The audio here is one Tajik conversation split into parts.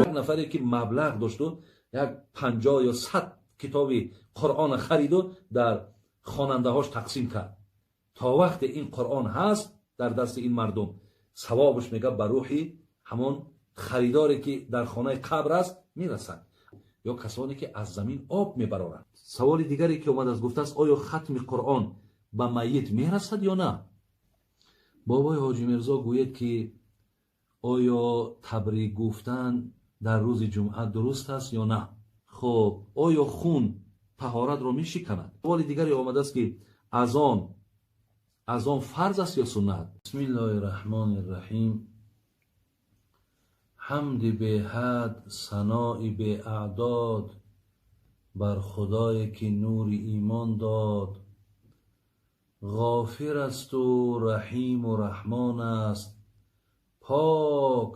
Як нафаре ки маблағ дошту як 50 ё 100 китоби Қуръона хариду дар хонандаҳош тақсим кард. То вақте ин Қуръон ҳаст дар дасти ин мардум, савобаш мега ба рӯҳи ҳамон харидоре ки дар хонаи қабр аст мерасад. Ё касоне ки аз замин об мебароранд. Саволи дигаре ки омадааст, гуфтааст, оё хатми Қуръон ба майит мерасад ё на? Бобои Ҳоҷи Мирзо гӯяд ки оё табрик гуфтан дар рӯзи ҷумъа дуруст аст ё на? Хуб, оё хун таҳоратро мешиканад? Саволи дигаре омадааст ки азон фарз аст ё суннат? Бисмиллоҳи раҳмони раҳим. Ҳамди беҳад, санои беаъдод бар Худое ки нури имон дод. Ғофир асту раҳиму раҳмон аст, пок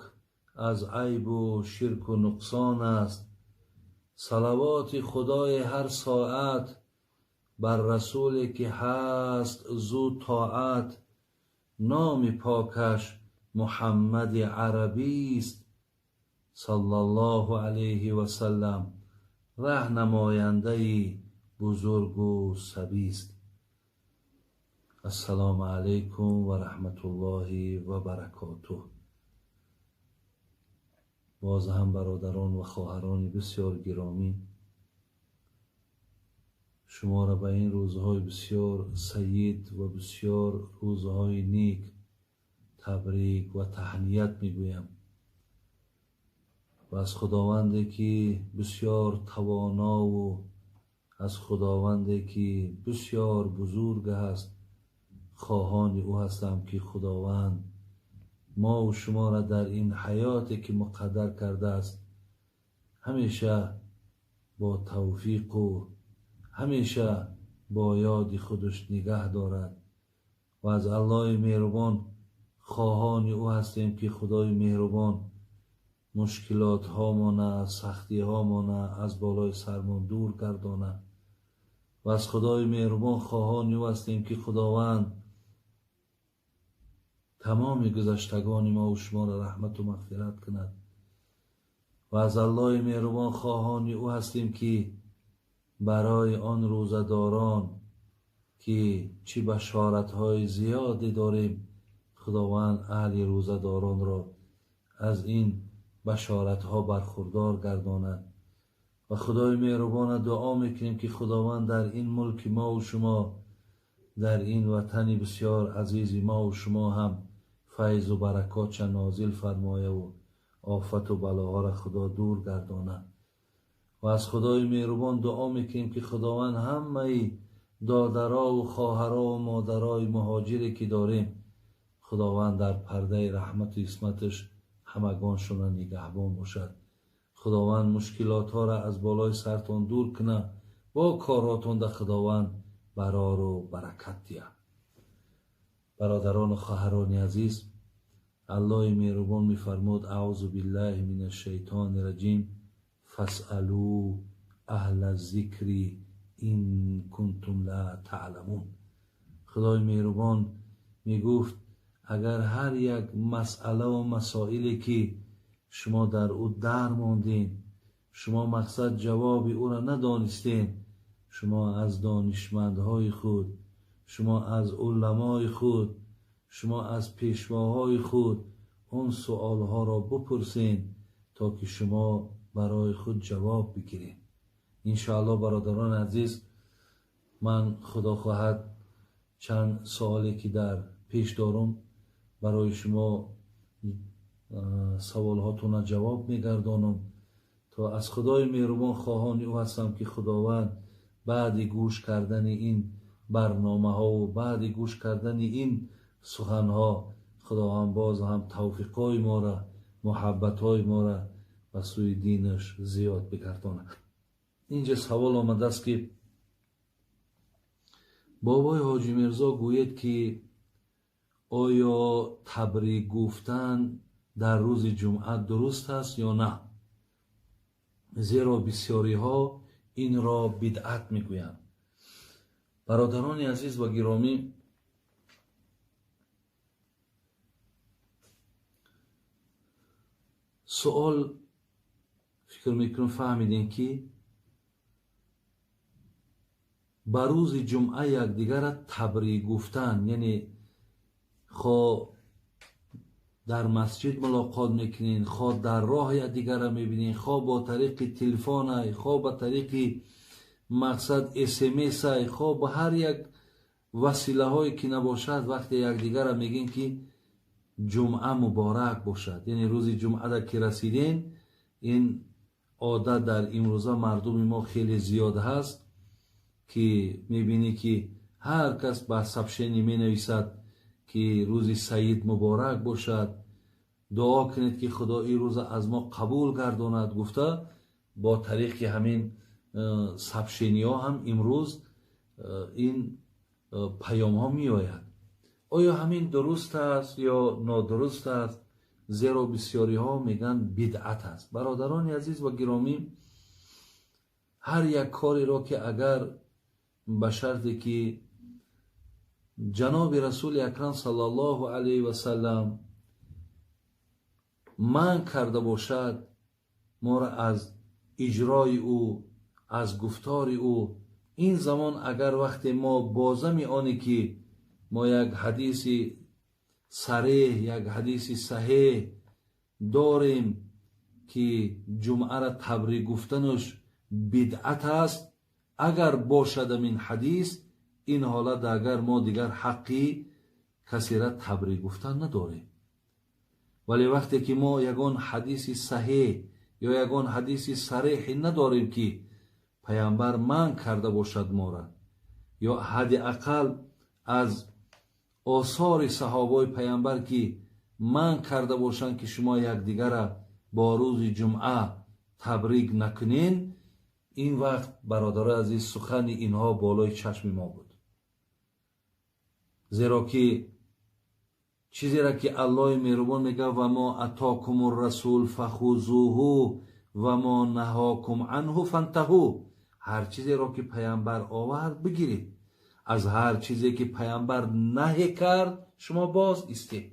аз айбу ширку нуқсон аст. Салавоти Худои ҳар соат бар расуле ки ҳаст зу тоат. Номи покаш Муҳаммади арабист, саллаллоҳу алайҳи васаллам, раҳнамояндаи бузургу сабист. Ассалому алайкум ва раҳматуллоҳи ва баракотуҳ. Боз ҳам бародарон ва хоҳарони бисёр гиромӣ, шуморо ба ин рӯзҳои бисёр саид ва бисёр рӯзҳои нек табрик ва таҳният мегӯям ва аз Худованде ки бисёр тавонову аз Худованде ки бисёр бузург аст хоҳони ӯ ҳастам ки Худованд мову шуморо дар ин ҳаёте ки муқаддар кардааст ҳамеша бо тавфиқу ҳамеша бо ёди худаш нигаҳ дорад ва аз Аллоҳи меҳрубон хоҳони ӯ ҳастем ки Худои меҳрубон мушкилотҳомона, сахтиҳомона аз болои сармон дур гардонад ва аз Худои меҳрубон хоҳони ӯ ҳастем ки Худованд тамоми гузаштагони мо шуморо раҳмату мағфират кунад ва аз Аллоҳи меҳрубон хоҳони ӯ ҳастем ки барои он рӯзадорон ки чӣ башоратҳои зиёде дорем, Худованд аҳли рӯзадоронро аз ин башоратҳо бархурдор гардонад ва Худои меҳрубона дуо мекунем ки Худованд дар ин мулки мову шумо, дар ин ватани бисёр азизи мову шумо ҳам файзу баракотша нозил фармояву офату балоҳоро Худо дур гардонад ва аз Худои меҳрубон дуо мекунем ки Худованд ҳамаи додарову хоҳарову модарои муҳоҷире ки дорем, Худованд дар пардаи раҳмату исматаш ҳамагоншона нигаҳбон бошад. Худованд мушкилотҳоро аз болои сартон дур кунад, бо коротон да Худованд барору баракат диҳад. Бародарону хоҳарони азиз, Аллоҳи меҳрубон мефармуд: аъузу биллаҳи мин ашшайтони раҷим, фасъалу аҳла зикри ин кунтум ла таъламун. Худои меҳрубон мегуфт агар ҳар як масъалаву масоиле ки шумо дар ӯ дар мондед, шумо мақсад ҷавоби ӯро надонистед, шумо аз донишмандҳои худ, шумо аз уламои худ, шумо аз пешвоҳои худ он суолҳоро бупурсед то ки шумо барои худ ҷавоб бигиред. Иншоаллоҳ бародарони азиз, ман Худо хоҳад чанд суоле ки дар пеш дорум барои шумо саволҳотонро ҷавоб мегардонам то аз Худои меҳрубон хоҳони ӯ ҳастам ки Худованд баъди гӯш кардани ин барномаҳову баъди гӯш кардани ин суханҳо Худованд боз ҳам тавфиқҳои моро, муҳаббатҳои моро ба сӯи динаш зиёд бигардонад. Инҷа савол омадааст ки бобои Ҳоҷи Мирзо гӯяд ки оё табрик гуфтан дар рӯзи ҷумъа дуруст аст ё на? Зеро бисёриҳо инро бидъат мегӯянд. Бародарони азиз ва гиромӣ, Суол фикр мекунам фаҳмидем, ки ба рӯзи ҷумъа якдигарро табрик гуфтан, яъне хо дар масҷид мулоқот мекунен, хо дар роҳ якдигарро мебинен, хо бо тариқи телефонай, хо ба тариқи мақсад смсай, хо ба ҳар як василаҳое ки набошад, вақте якдигарро мегӯем, ки ҷумъа муборак бошад, яъне рӯзи ҷумъада ки расидем, ин одат дар имрӯза мардуми мо хеле зиёд ҳаст, ки мебинӣ, ки ҳар кас ба сообщение менависад, ки рӯзи саид муборак бошад, дуо кунед, ки Худо ин рӯза аз мо қабул гардонад, гуфта бо тариқи ҳамин сообщениҳо ҳам имрӯз ин паёмҳо меояд. Оё ҳамин дуруст аст ё нодуруст аст? Зеро бисёриҳо мегӯянд, бидъат аст. Бародарони азиз ва гиромӣ, ҳар як кореро ки агар ба шарте ки ҷаноби Расули Акрам саллаллоҳу алайҳи васаллам манъ карда бошад моро аз иҷрои ӯ, аз гуфтори ӯ, ин замон агар вақте мо бозами оне ки мо як ҳадиси сареҳ, як ҳадиси саҳеҳ дорем, ки ҷумъаро табрик гуфтанаш бидъат аст, агар бошадам ин ҳадис, ин ҳолат агар мо дигар ҳаққи касера табрик гуфтан надорем. Вале вақте ки мо ягон ҳадиси саҳеҳ ё ягон ҳадиси сареҳе надорем, ки паямбар манъ карда бошад мора, ё ҳадди ақал аз осори саҳобаи паямбар ки манъ карда бошанд, ки шумо якдигара бо рӯзи ҷумъа табрик накунен, ин вақт, бародарои азиз, сухани инҳо болои чашми мо буд. Зеро ки чизеро ки Аллоҳи меҳрубон мегӯяд: «Ва мо атокум расул фахузуҳу ва мо наҳокум анҳу фантаҳу». Ҳар чизеро ки паямбар овард, бигиред, аз ҳар чизе ки паямбар наҳе кард, шумо боз истед.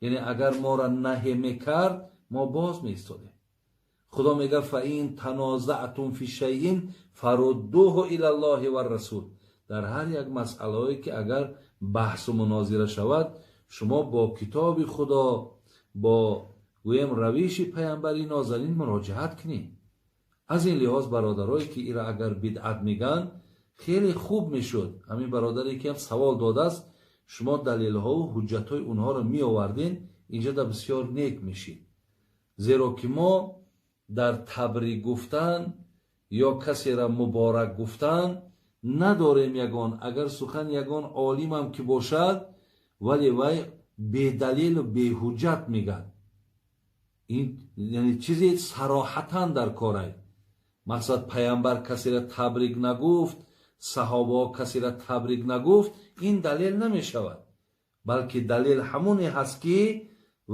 Яъне агар моро наҳе мекард, мо боз меистодем. Худо мегӯяд: «Фаин танозаътум фи шайин фаруддуҳу илаллоҳи варрасул». Дар ҳар як масъалаое ки агар баҳсу мунозира шавад, шумо бо китоби Худо, бо гӯем равиши паямбари нозанин муроҷиат кунед. Аз ин лиҳоз, бародарое ки ира агар бидъат мегӯянд, хеле хуб мешуд, ҳамин бародаре ки ҳам савол додааст, шумо далелҳову ҳуҷҷатҳои онҳоро меоварден, инҷода бисёр нек мешид. Зеро ки мо дар табрик гуфтан ё касера муборак гуфтан надорем ягон, агар сухан ягон олимам ки бошад, вале вай бедалилу беҳуҷҷат мегӯяд. Ин яъне чизе сароҳатан дар корай мақсад, паямбар касера табрик нагуфт, саҳобаҳо касера табрик нагуфт, ин далел намешавад, балки далел ҳамоне ҳаст, ки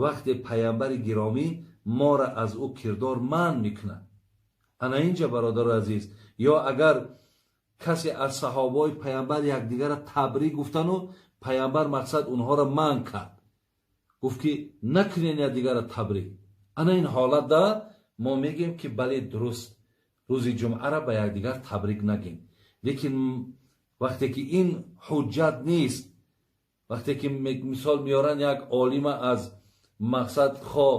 вақте паямбари гиромӣ моро аз ӯ кирдор манъ мекунад. Ана инҷа, бародари азиз, ё агар касе аз саҳобаҳои паямбар якдигарро табрик гуфтану паямбар мақсад онҳоро манъ кард, гуфт ки накунен якдигарро табрик, ана ин ҳолатда мо мегӯем, ки бале, дуруст, рӯзи ҷумъаро ба якдигар табрик нагем. Лекин вақте ки ин ҳуҷҷат нест, вақте ки мисол меоранд як олима аз мақсад, хо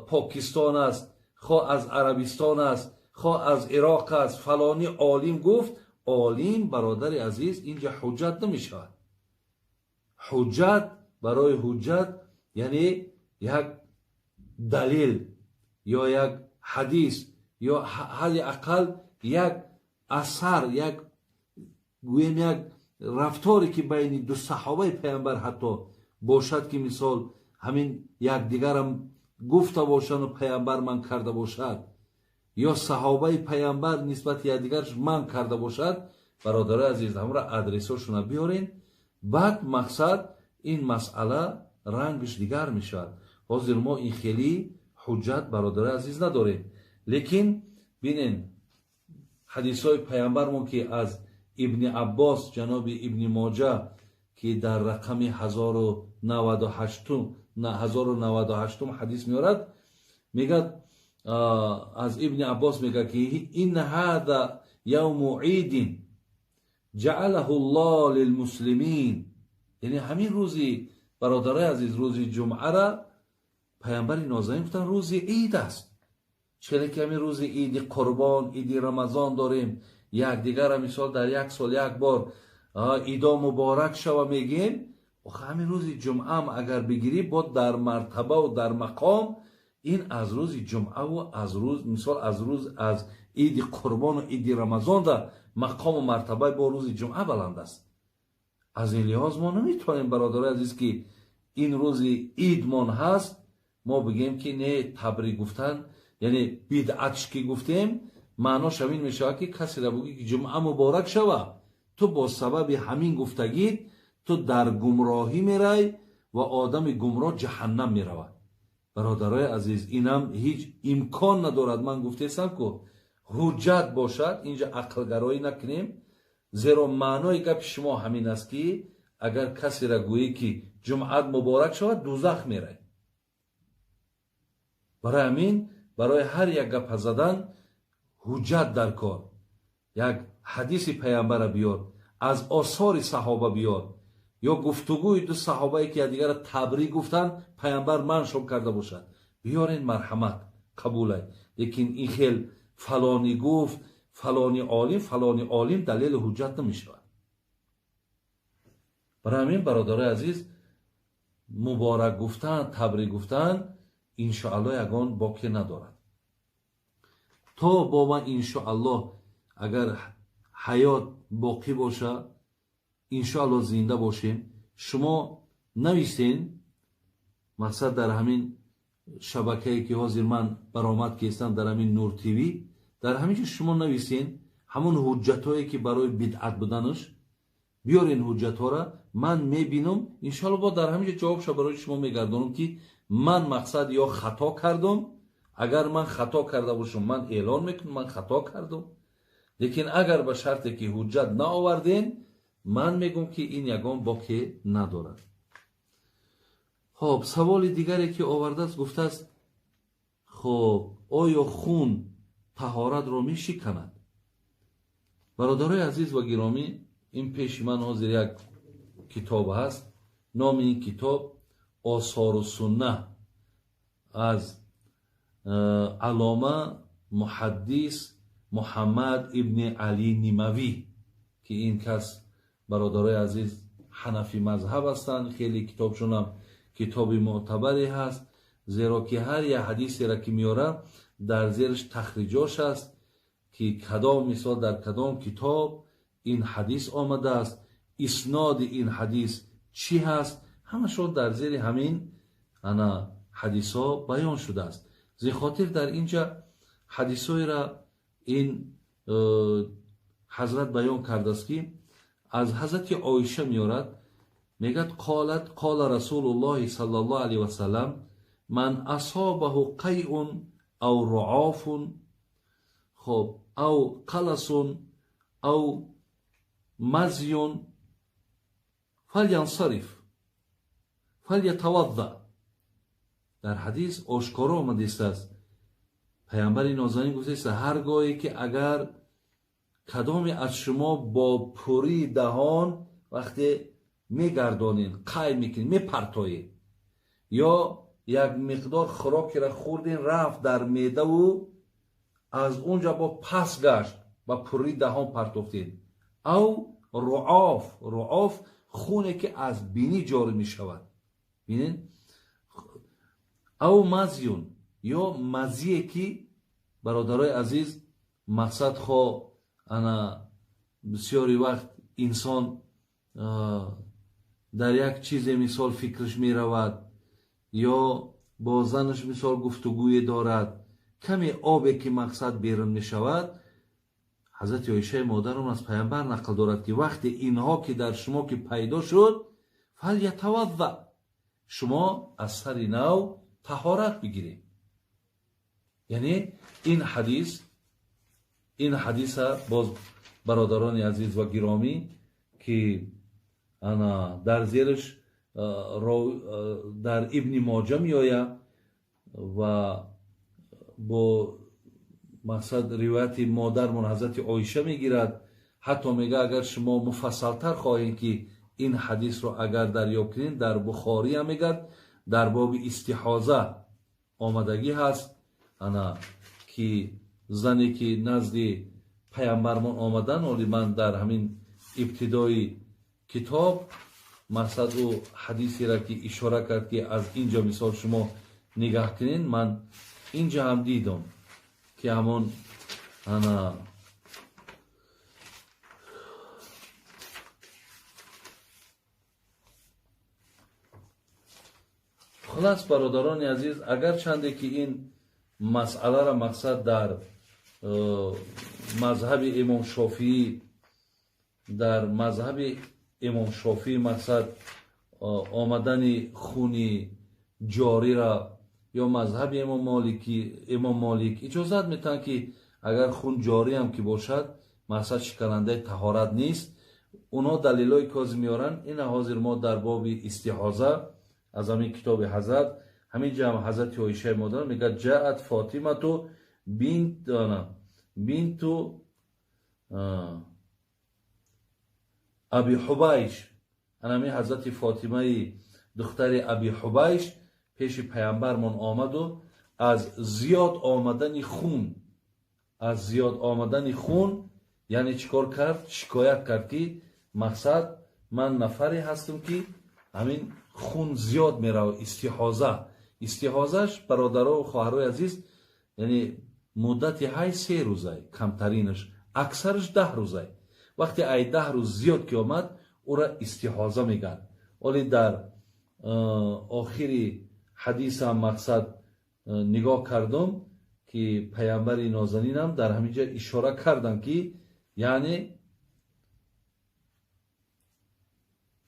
Покистон аст, хо аз Арабистон аст, хо аз Ироқ аст, фалони олим гуфт, олим, бародари азиз, инҷа ҳуҷҷат намешавад. Ҳуҷҷат, барои ҳуҷҷат яъне як далел ё як ҳадис ё ҳадди ақал як асар, як гӯем як рафторе ки байни ду саҳобаи паямбар ҳатто бошад, ки мисол ҳамин якдигарам гуфта бошанду паямбар манъ карда бошад ё саҳобаи паямбар нисбати якдигарш манъ карда бошад. Бародарои азиз, ҳамра адресҳошона биёрен, баъд мақсад ин масъала рангш дигар мешавад. Ҳозир мо ин хеле ҳуҷҷат, бародарои азиз, надорем. Лекин бинен, ҳадисҳои паямбармон, ки аз Ибни Аббос, ҷаноби Ибни Моҷа, ки дар рақами 1098 ҳадис меорад, Мегӯяд, аз Ибни Аббос мегӯяд, ки ин ҳада явму идин ҷаалаҳу Аллоҳ лилмуслимин. Яъне ҳамин рӯзи, бародарои азиз, рӯзи ҷумъара паямбари нозанин гуфтанд, рӯзи ид аст. Чиқадар ки ҳамин рӯзи иди Қурбон, иди Рамазон дорем, якдигарра мисол дар як сол як бор идо муборак шава мегӯем. Охи, ҳамин рӯзи ҷумъаам агар бигирӣ, бо дар мартабаву дар мақом ин аз рӯзи ҷумъаву аз рӯз, мисол, аз рӯз, аз иди Қурбону иди Рамазон да мақому мартабаи бо рӯзи ҷумъа баланд аст. Аз ин лиҳоз мо наметавонем, бародарои азиз, ки ин рӯзи идмон ҳаст, мо бигӯем, ки не, табрик гуфтан яъне бидъатш. Ки гуфтем, маънош ҳамин мешавад, ки касеро бигӯӣ, ки ҷумъа муборак шава, ту бо сабаби ҳамин гуфтагит ту дар гумроҳӣ мерай ва одами гумроҳ ҷаҳаннам меравад. Бародарои азиз, инам ҳеҷ имкон надорад. Ман гуфтесам, ку ҳуҷҷат бошад, инҷа ақлгароӣ накунем, зеро маънои гапи шумо ҳамин аст, ки агар касеро гӯӣ, ки ҷумъат муборак шавад, дузах мерай. Барои ҳамин барои ҳар як гапа задан ҳуҷҷат дар кор. Як ҳадиси паямбара биёр, аз осори саҳоба биёр ё гуфтугӯи ду саҳобае, ки якдигарро табрик гуфтанд, паямбар маншоб карда бошад, биёрен, марҳамат, қабулай. Лекин ин хел фалонӣ гуфт, фалони олим, фалони олим далели ҳуҷҷат намешавад. Барои ҳамин, бародарои азиз, муборак гуфтан, табрик гуфтан, иншоаллоҳ, ягон боке надорад. То бо ман, иншоаллоҳ, агар ҳаёт боқӣ боша, иншоаллоҳ, зинда бошем, шумо нависен. Мақсад, дар ҳамин шабакае, ки ҳозир ман баромад кестам, дар ҳамин Нур ТВ, дар ҳамин ҷо шумо нависен ҳамон ҳуҷҷатҳое, ки барои бидъат буданаш биёрен. Ҳуҷҷатҳоро ман мебинам, иншоалло, бо дар ҳамин ҷо ҷавобша барои шумо мегардонам, ки ман, мақсад, ё хато кардам. Агар ман хато карда бошам, ман эълон мекунам, ман хато кардам. Лекин агар ба шарте ки ҳуҷҷат наоварден, ман мегӯм, ки ин ягон боке надорад. Хоб, саволи дигаре, ки овардааст, гуфтааст: хоб, оё хун таҳоратро мешиканад? Бародарои азиз ва гиромӣ, ин пеши ман ҳозир як китоб ҳаст. Номи ин китоб «Осору сунна» аз аллома муҳаддис Муҳаммад ибни Али Нимавӣ, ки ин кас, бародарои азиз, ҳанафӣ мазҳаб ҳастанд. Хеле китобшонам китоби мӯътабаре ҳаст, зеро ки ҳар як ҳадисеро, ки меорад, дар зераш тахриҷош аст, ки кадом, мисол, дар кадом китоб ин ҳадис омадааст, исноди ин ҳадис чӣ ҳаст, ҳамашон дар зери ҳамин ана ҳадисҳо баён шудааст. Зин хотир дар инҷа ҳадисҳоеро ин ҳазрат баён кардааст, ки аз ҳазрати Оиша меорад. Мегӯяд: قالت قال رسول الله صلى الله عليه وسلم من أصابه قيء أو رعاف، خب، أو قلس أو مزي فلينصرف فليتوضأ. Дар ҳадис ошкоро омадистааст, паямбари нозанин гуфтааст: ҳар гоҳе ки агар кадоме аз шумо бо пурии даҳон вақте мегардонед, қай мекунед, мепартоед ё як миқдор хӯрокеро хӯрден, рафт дар меъдаву аз он ҷо бо пас гашт, ба пурии даҳон партофтед, أو رعاف. رعاف хуне, ки аз бинӣ ҷорӣ мешавад, бинед, أو مزي ё мазие, ки, бародарои азиз, мақсад, хо ана бисёри вақт инсон дар як чизе, мисол, фикраш меравад ё бо занаш, мисол, гуфтугӯе дорад, каме обе, ки, мақсад, берун мешавад. Ҳазрати Оишаи модарон аз паямбар нақл дорад, ки вақте инҳо ки дар шумо ки пайдо шуд, فليتوضأ, шумо аз сари нав таҳорат бигиред. Яъне ин ҳадиса боз, бародарони азиз ва гиромӣ, ки ана дар зераш дар Ибни Моҷа меояд ва Бо мақсад ривояти модармон ҳазрати Оиша мегирад. Ҳатто мега, агар шумо муфассалтар хоҳед, ки ин ҳадисро агар дарёб кунед, дар Бухорӣ ҳам мегад, дар боби истиҳоза омадагӣ ҳаст, ана ки зане ки назди паямбармон омадан. Оли ман дар ҳамин ибтидои китоб мақсад ӯ ҳадисеро ки ишора кард, ки аз инҷо мисол шумо нигаҳ кунед, ман инҷа ҳам дидам ки ҳамон ана хулас, бародарони азиз, агар чанде ки ин масъаларо мақсад дар мазҳаби имом Шофиӣ, дар мазҳаби имом Шофиӣ мақсад омадани хуни ҷориро ё мазҳаби имом Молик иҷозат метаҳанд, ки агар хун ҷориам ки бошад, мақсад шиканандаи таҳорат нест. Онҳо далелҳои кози меоранд. Ина ҳозир мо дар боби истиҳоза аз ҳамин китоби ҳазрат, ҳамин ҷамъ ҳазрати Оишаи модар мегӯяд: ҷаат Фотимату бинту Аби Ҳубайш. Анами ҳазрати Фотимаи духтари Аби Ҳубайш пеши паямбармон омаду аз зиёд омадани хун, аз зиёд омадани хун, яъне чӣ кор кард? Шикоят кард, ки мақсад ман нафаре ҳастам, ки ҳамин хун зиёд меравад, истиҳоза. Истиҳозаш, бародаро ва хоҳарои азиз, яъне муддати ҳай 3 рӯзай камтаринаш, аксараш 10 рӯзай. Вақте ай 10 рӯз зиёд ки омад, ӯра истиҳоза мегӯянд. Оли дар охири ҳадисам мақсад нигоҳ кардам, ки паямбари нозанинам дар ҳамин ҷо ишора карданд, ки яъне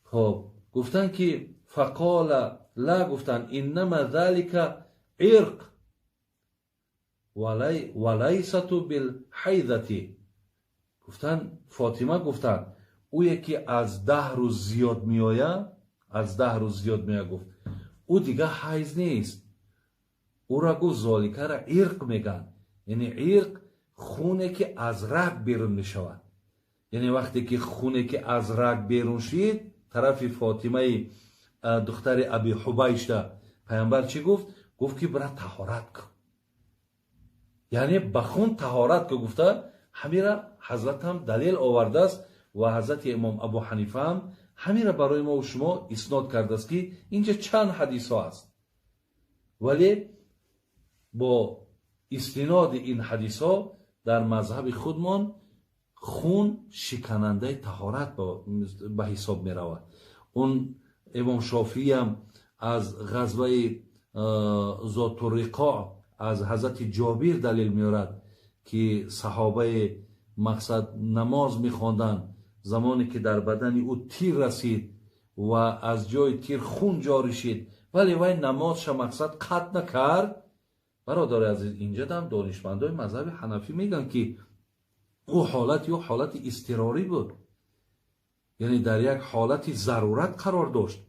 хоб гуфтанд, ки фақола ла, гуфтанд иннама залика ирқ валайсату билҳайзати. Гуфтанд Фотима, гуфтанд ӯе ки аз 10 рӯз зиёд меояд, аз 10 рӯз зиёд меояд, гуфт ӯ дига ҳайз нест. Ӯра гуфт золикара ирқ мегӯянд, яъне ирқ хуне ки аз раг берун мешавад. Яъне вақте ки хуне ки аз раг берун шид, тарафи Фотимаи духтари Аби Ҳубайшда паямбар чӣ гуфт? Гуфт ки бира таҳорат кун, яъне ба хун таҳорат кун гуфта. Ҳамира ҳазратам далел овардааст ва ҳазрати имом Абу Ҳанифаам ҳамира барои мо шумо иснод кардааст, ки инҷа чанд ҳадисҳо аст, вале бо истиноди ин ҳадисҳо дар мазҳаби худмон хун шиканандаи таҳорат ба ҳисоб меравад. Он имом Шофиам аз ғазваи Зотуриқо аз ҳазрати Ҷобир далел меорад, ки саҳобаи мақсад намоз мехонданд, замоне ки дар бадани ӯ тир расид ва аз ҷои тир хун ҷорӣ шид, вале вай намозша мақсад қатъ накард. Бародари азиз, инҷа дам донишмандои мазҳаби ҳанафӣ мегӯянд, ки ӯ ҳолат ё ҳолати изтирорӣ буд, яъне дар як ҳолати зарурат қарор дошт.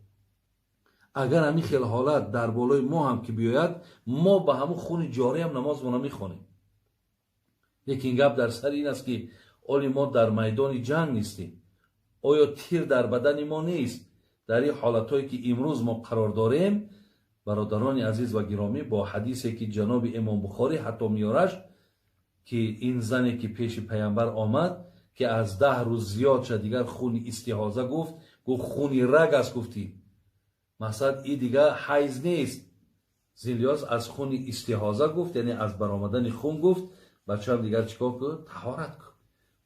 Агар ҳамин хел ҳолат дар болои мо ҳам ки биёяд, мо ба ҳамун хуни ҷориам намозмона мехонем. Лекин гап дар сари ин аст, ки оли мо дар майдони ҷанг нестем. Оё тир дар бадани мо нест? Дар ин ҳолатҳое ки имрӯз мо қарор дорем, бародарони азиз ва гиромӣ, бо ҳадисе ки ҷаноби имом Бухорӣ ҳатто меораш, ки ин зане ки пеши паямбар омад, ки аз 10 рӯз зиёд шад, дигар хуни истиҳоза гуфт, гуфт хуни раг аст, гуфтӣ мақсад и дигар ҳайз нест. Зилёз аз хуни истиҳоза гуфт, яъне аз баромадани хун гуфт, бачаам дигар чӣ кор кун? Таҳорат кун.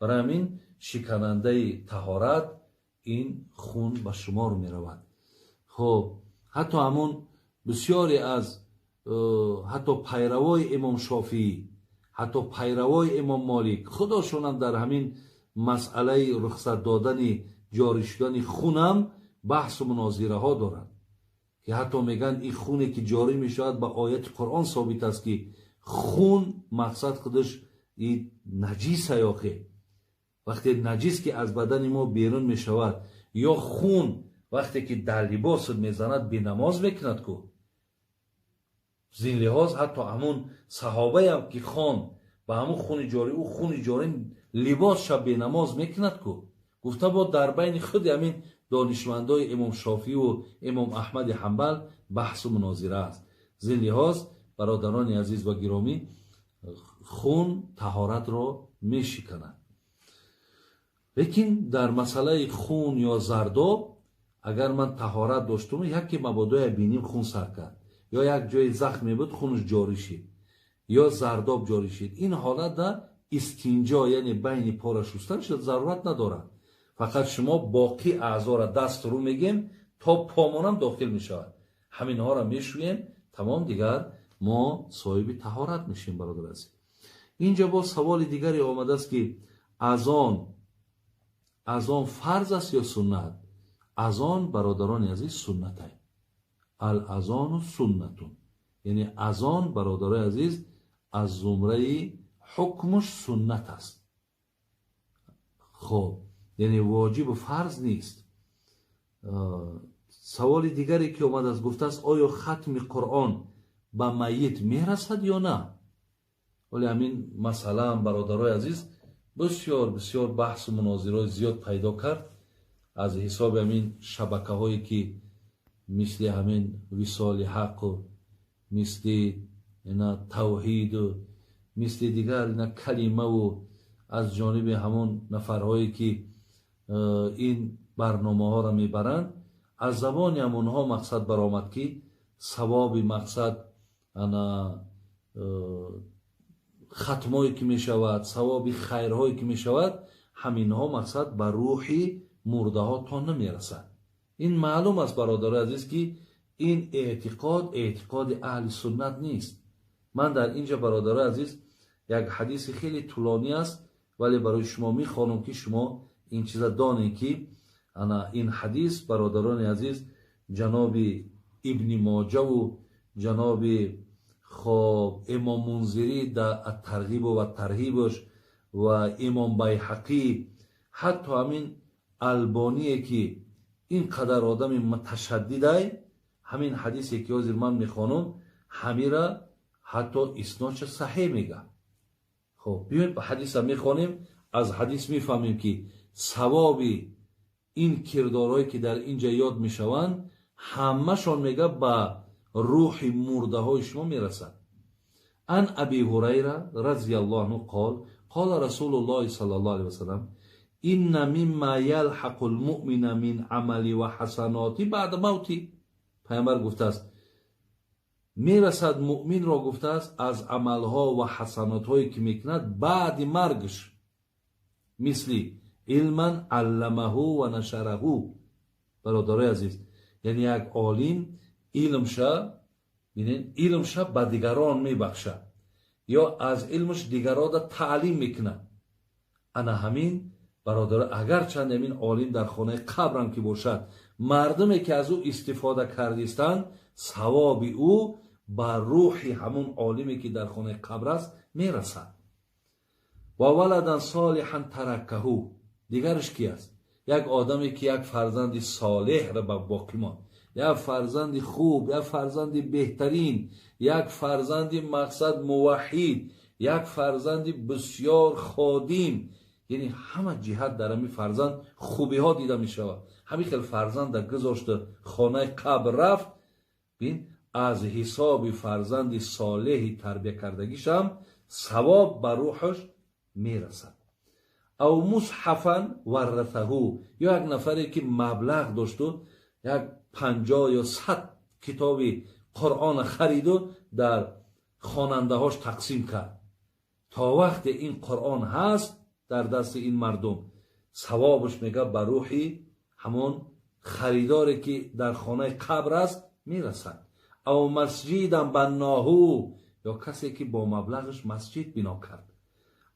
Барои ҳамин шиканандаи таҳорат ин хун ба шумор меравад. Хоб ҳатто ҳамон бисёре аз ҳатто пайравои имом Шофиӣ, ҳатто пайравои имом Молик, худошонам дар ҳамин масъалаи рухсат додани ҷорӣ шудани хунам баҳсу мунозираҳо доранд, ки ҳатто мегӯянд ин хуне ки ҷорӣ мешавад ба ояти Қуръон собит аст, ки хун мақсад худаш и наҷиса, ёхе вақте наҷис ки аз бадани мо берун мешавад, ё хун вақте ки дар либосат мезанад, бенамоз мекунад ку. Зин лиҳоз ҳатто ҳамун саҳобаям ки хон ба ҳамун хуни ҷорӣ, ӯ хуни ҷорӣ либосша бенамоз мекунад ку. Гуфта бо дар байни худи ҳамин донишмандои имом Шофиу имом Аҳмади Ҳанбал баҳсу мунозира аст. Зин лиҳоз бародарони азиз ва гиромӣ, хун таҳоратро мешиканад. Лекин дар масъалаи хун ё зардоб, агар ман таҳорат доштум, яке мабодоя биним хун сар кард, ё як ҷои захме буд, хунаш ҷорӣ шид, ё зардоб ҷорӣ шид, ин ҳолатда истинҷо, яъне байни пора шустан шуд, зарурат надорад. Фақат шумо боқӣ аъзоро даст рӯ мегем, то помонам дохил мешавад, ҳаминҳоро мешӯем, тамом, дигар мо соҳиби таҳорат мешем. Бародар азиз, инҷо боз саволи дигаре омадааст, ки азон фарз аст ё суннат? Азон, бародарони азиз, суннатай. Ал-азону суннатун, яъне азон, бародарои азиз, аз зумраи ҳукмуш суннат аст. Хоб, яъне воҷибу фарз нест. Саволи дигаре ки омадааст, гуфтааст, оё хатми Қуръон ба майит мерасад ё на? Вале ҳамин масъалаам, бародарои азиз, бисёр бисёр баҳсу мунозираҳои зиёд пайдо кард аз ҳисоби ҳамин шабакаҳое ки мисли ҳамин Висоли ҳаққу, мисли ина Тавҳиду, мисли дигар ина Калимаву, аз ҷониби ҳамон нафарҳое ки ин барномаҳоро мебаранд, аз забони ҳамонҳо мақсад баромад, ки савоби мақсад ана хатмое ки мешавад, савоби хайрҳое ки мешавад, ҳаминҳо мақсад ба рӯҳи мурдаҳо то намерасад. Ин маълум аст, бародарои азиз, ки ин эътиқод эътиқоди аҳли суннат нест. Ман дар инҷа, бародарои азиз, як ҳадиси хеле тӯлонӣ аст, вале барои шумо мехонам, ки шумо ин чиза донед, ки ана ин ҳадис, бародарони азиз, ҷаноби Ибни Моҷаву ҷаноби хоб имом Мунзирӣ дар Аттарғибу ва Тарҳибаш ва имом Байҳақӣ, ҳатто ҳамин Албоние ки ин қадар одами муташаддидай, ҳамин ҳадисе ки ҳозир ман мехонам, ҳамира ҳатто иснодша саҳеҳ мега. Хоб, биёед ҳадиса мехонем, аз ҳадис мефаҳмем, ки савоби ин кирдорҳое ки дар инҷа ёд мешаванд, ҳамашон мега ба рӯҳи мурдаҳои шумо мерасад. Ан Аби Ҳурайра разияллоҳу анҳу қол қола Расулуллоҳи саллаллоҳу алайҳи васаллам: инна мимма ялҳақу лмуъмина мин амали ва ҳасаноти баъда мавти. Пайғамбар гуфтааст, мерасад муъминро, гуфтааст, аз амалҳо ва ҳасанотҳое ки мекунад баъди маргш, мисли илман алламаҳу ва нашараҳу. Бародарои азиз, яъне як олим илмша, бинед, илмша ба дигарон мебахшад ё аз илмаш дигарода таълим мекунад. Ана ҳамин, бародар, агарчанд ҳамин олим дар хонаи қабрам ки бошад, мардуме ки аз ӯ истифода кардистанд, савоби ӯ ба рӯҳи ҳамун олиме ки дар хонаи қабр аст мерасад. Ва валадан солиҳан тараккаҳу. Дигараш ки аст? Як одаме ки як фарзанди солеҳро ба боқӣ монд, як фарзанди хуб, як фарзанди беҳтарин, як фарзанди мақсад муваҳҳид, як фарзанди бисёр ходим, яъне ҳама ҷиҳат дар ҳамин фарзанд хубиҳо дида мешавад. Ҳамин хел фарзанда гузошта хонаи қабр рафт, бин, аз ҳисоби фарзанди солеҳи тарбия кардагишам савоб ба рӯҳаш мерасад. Ав мусҳафан варратаҳу, ё як нафаре ки маблағ дошту як 50 ё 100 китоби Қуръона хариду дар хонандаҳош тақсим кард. То вақте ин Қуръон ҳаст дар дасти ин мардум, савобаш мега ба рӯҳи ҳамон харидоре ки дар хонаи қабр аст мерасад. Ав масҷидан банноҳу, ё касе ки бо маблағаш масҷид бино кард.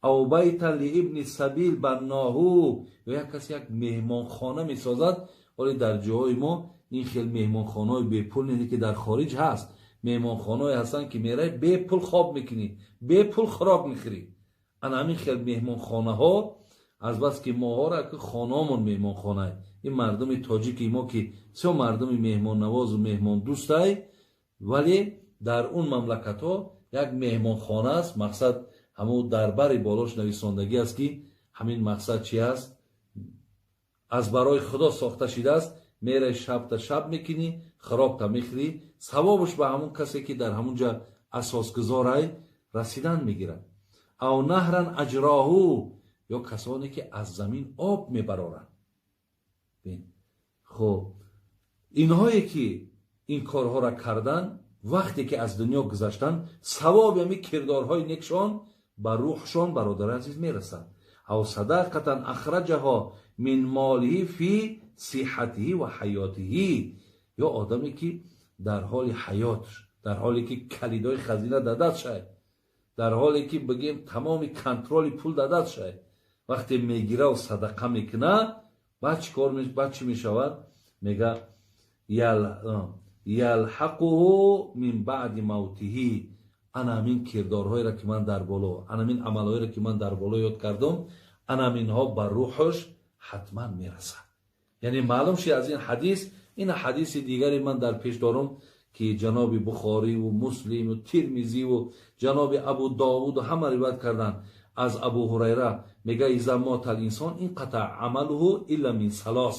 Ав байтан лиибни сабил банноҳу, ё як касе як меҳмонхона месозад. Вале дар ҷоҳои мо ин хел меҳмонхонаҳои бепул не, ки дар хориҷ ҳаст меҳмонхонаҳое ҳастанд, ки мерай, бепул хоб мекунӣ, бепул хӯрок мехӯрӣ. Ана ҳамин хел меҳмонхонаҳо, азбаски моҳоро ки хонаҳомон меҳмонхонае, ин мардуми тоҷики мо ки бисёр мардуми меҳмоннавозу меҳмондӯстай, вале дар он мамлакатҳо як меҳмонхона аст, мақсад ҳамун дар бари болош нависондагӣ аст, ки ҳамин мақсад чи аст, аз барои Худо сохта шидааст. Мерай, шабта шаб мекунӣ, хӯрокта мехӯрӣ, савобаш ба ҳамун касе, ки дар ҳамун ҷа асосгузорай, расидан мегирад. Ав наҳран аҷроҳу, ё касоне, ки аз замин об мебароранд. Хуб, инҳое ки ин корҳоро карданд, вақте ки аз дунё гузаштанд, савоби ҳамин кирдорҳои некшон ба рӯҳшон, бародари азиз, мерасад. Ав садақатан ахраҷаҳо мин молиҳи фи сиҳатиҳи ва ҳаётиҳи, ё одаме, ки дар ҳоли ҳаёт, дар ҳоле ки калидои хазина дар даст шай, дар ҳоле ки бигем тамоми контроли пул дар даст шай, вақте мегираву садақа мекуна, баъд чӣ кор, баъд чӣ мешавад? Мега: ялҳақуҳу мин баъди мавтиҳи. Ана ҳамин кирдорҳоеро, ки ман дар боло, ана ҳамин амалҳоеро, ки ман дар боло ёд кардам, ана ҳаминҳо ба рӯҳаш ҳатман мерасад. Яъне маълум шуд аз ин ҳадис. Ин ҳадиси дигаре ман дар пеш дорам, ки ҷаноби Бухориву Муслиму Тирмизиву ҷаноби Абу Довуду ҳама ривоят карданд аз Абу Ҳурайра. Мега: иза мота л-инсон инқатаа амалуҳу илла мин салос.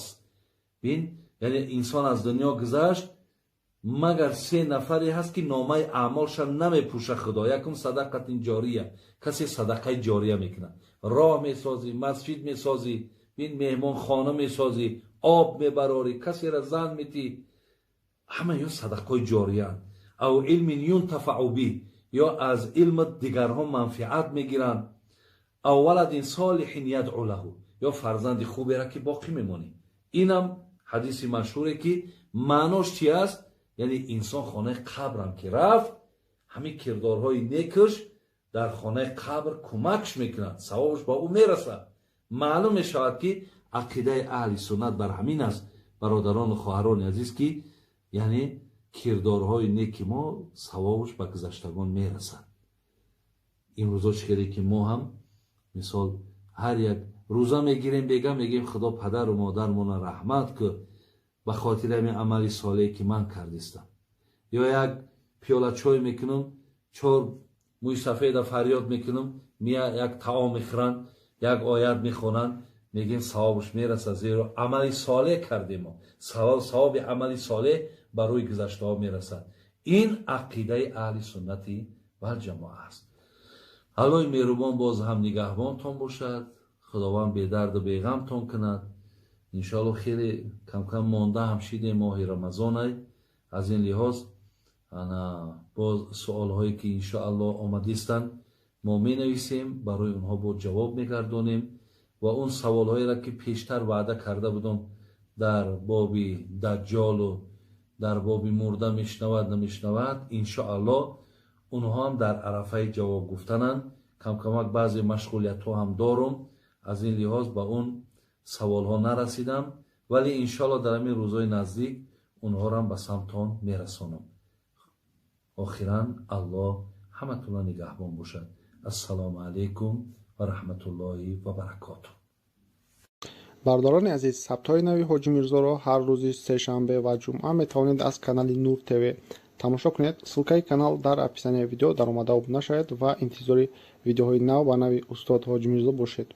Бин, яъне инсон аз дунё гузашт, магар се нафаре ҳаст, ки номаи аъмолша намепӯша Худо. Якум, садақатин ҷория, касе садақаи ҷория мекунад, роҳ месозӣ, масҷид месозӣ, бин, меҳмонхона месозӣ, об мебарорӣ, касера зан метӣ, ҳама ё садақаҳои ҷорияанд. Ав илмин юнтафау би, ё аз илми дигарҳо манфиат мегиранд. Ав валадин солиҳин ядъу лаҳу, ё фарзанди хуберо, ки боқӣ мемонӣ. Инам ҳадиси машҳуре, ки маънош чи аст? Яъне инсон хонаи қабрам ки рафт, ҳамин кирдорҳои некаш дар хонаи қабр кӯмакш мекунад, савобаш ба ӯ мерасад. Маълум мешавад, ки ақидаи аҳли суннат бар ҳамин аст, бародарону хоҳарони азиз, ки яъне кирдорҳои неки мо савобаш ба гузаштагон мерасад. Имрӯзо чӣ хеле ки мо ҳам, мисол, ҳар як рӯза мегирем, бега мегӯем: «Худо падару модармона раҳмат ку ба хотири ҳамин амали солеҳе, ки ман кардистам». Ё як пиёла чой мекунам, чор мӯи сафеда фарёд мекунам, мия як таом мехӯранд, як оят мехонанд, мегӯем савобаш мерасад, зеро амали солеҳ кардем. Мо савоби амали солеҳ ба рӯи гузаштаҳо мерасад. Ин ақидаи аҳли суннати валҷамоа аст. Аллоҳи меҳрубон боз ҳам нигаҳбонтон бошад, Худованд бедарду беғамтон кунад. Иншоалло, хеле камкам монда ҳам шидем, моҳи Рамазонай. Аз ин лиҳоз ана боз суолҳое, ки иншоалло омадистанд, мо менависем, барои онҳо боз ҷавоб мегардонем ва он саволҳоеро, ки пештар ваъда карда будам дар боби Даҷҷолу дар боби мурда мешунавад, намешунавад, иншоалло онҳо ҳам дар арафаи ҷавоб гуфтананд. Камкамак баъзе машғулиятҳо ҳам дорум, аз ин лиҳоз ба он саволҳо нарасидам, вале иншоалло дар ҳамин рӯзҳои наздик онҳоро ба самтон мерасонам. Охиран, Аллоҳ ҳаматонро нигаҳбон бошад. Ассалому алайкум ва раҳматуллоҳи ва баракотуҳ. Бародарони азиз, сабтҳои нави Ҳоҷи Мирзоро ҳар рӯзи сешанбе ва ҷумъа метавонед аз канали Нур ТВ тамошо кунед. Ссылкаи канал дар описанияи видео. Даромада обуна шавед ва интизори видеоҳои нав ба нави устод Ҳоҷи Мирзо бошед.